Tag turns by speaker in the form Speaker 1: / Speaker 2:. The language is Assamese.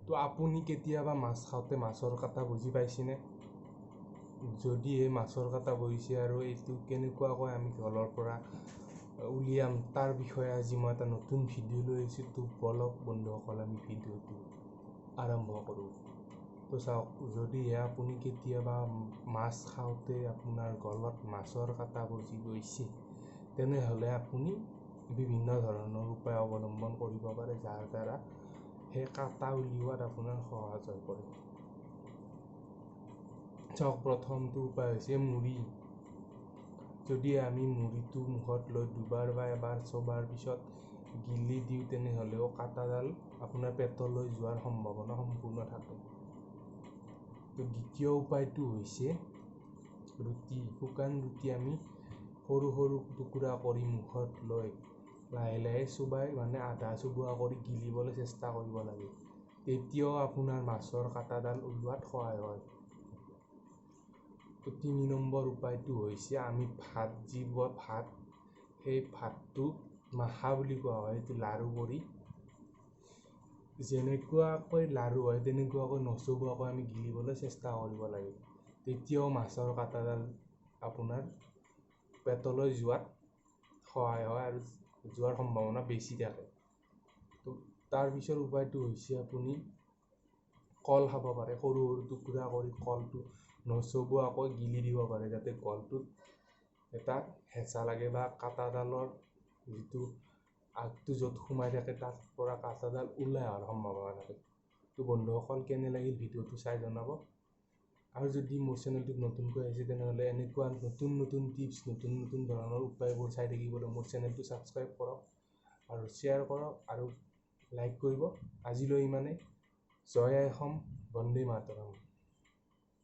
Speaker 1: তো আপুনি কেতিয়াবা মাছ খাওঁতে মাছৰ কাটা বুজি পাইছেনে? যদিহে মাছৰ কাটা বজিছে আৰু এইটো কেনেকুৱাকৈ আমি গলৰ পৰা উলিয়াম তাৰ বিষয়ে আজি মই এটা নতুন ভিডিঅ' লৈ আহিছোঁ। তো বলক বন্ধুসকল, আমি ভিডিঅ'টো আৰম্ভ কৰোঁ। তো চাওক, যদিহে আপুনি কেতিয়াবা মাছ খাওঁতে আপোনাৰ গলত মাছৰ কাটা বজি গৈছে, তেনেহ'লে আপুনি বিভিন্ন ধৰণৰ উপায় অৱলম্বন কৰিব পাৰে যাৰ দ্বাৰা সেই কাটা উলিওৱাত আপোনাৰ সহজ হৈ পৰে। চাওক, প্ৰথমটো উপায় হৈছে মুড়ি। যদি আমি মুড়িটো মুখত লৈ দুবাৰ বা এবাৰ চোবাৰ পিছত গিলি দিওঁ, তেনেহ'লেও কাটাডাল আপোনাৰ পেটলৈ যোৱাৰ সম্ভাৱনা সম্পূৰ্ণ থাকে। তো দ্বিতীয় উপায়টো হৈছে ৰুটি। শুকান ৰুটি আমি সৰু সৰু টুকুৰা কৰি মুখত লৈ লাহে লাহে চোবাই, মানে আধা চোবোৱা কৰি গিলিবলৈ চেষ্টা কৰিব লাগে। তেতিয়াও আপোনাৰ মাছৰ কাটাডাল ওলোৱাত সহায় হয়। তো 3 নম্বৰ উপায়টো হৈছে আমি ভাত, যিবোৰ ভাত, সেই ভাতটো মাখা বুলি কোৱা হয়, সেইটো লাড়ু কৰি যেনেকুৱাকৈ লাড়ু হয় তেনেকুৱাকৈ নচোবোৱাকৈ আমি গিলিবলৈ চেষ্টা কৰিব লাগে। তেতিয়াও মাছৰ কাটাডাল আপোনাৰ পেটলৈ যোৱাত সহায় হয় আৰু যোৱাৰ সম্ভাৱনা বেছি থাকে। তো তাৰপিছৰ উপায়টো হৈছে আপুনি কল খাব পাৰে। সৰু সৰু টুকুৰা কৰি কলটো নচোবোৱাকৈ গিলি দিব পাৰে, যাতে গলটোত এটা হেঁচা লাগে বা কাটাডালৰ যিটো আগটো য'ত সোমাই থাকে তাৰ পৰা কাটাডাল ওলাই অহাৰ সম্ভাৱনা থাকে। তো বন্ধুসকল, কেনে লাগিল ভিডিঅ'টো চাই জনাব। আৰু যদি মোৰ চেনেলটোত নতুনকৈ আহিছে, তেনেহ'লে এনেকুৱা নতুন নতুন টিপছ, নতুন নতুন ধৰণৰ উপায়বোৰ চাই থাকিবলৈ মোৰ চেনেলটো ছাবস্ক্ৰাইব কৰক আৰু শ্বেয়াৰ কৰক আৰু লাইক কৰিব। আজিলৈ ইমানেই। জয় আই অসম, বন্দে মাতৰম।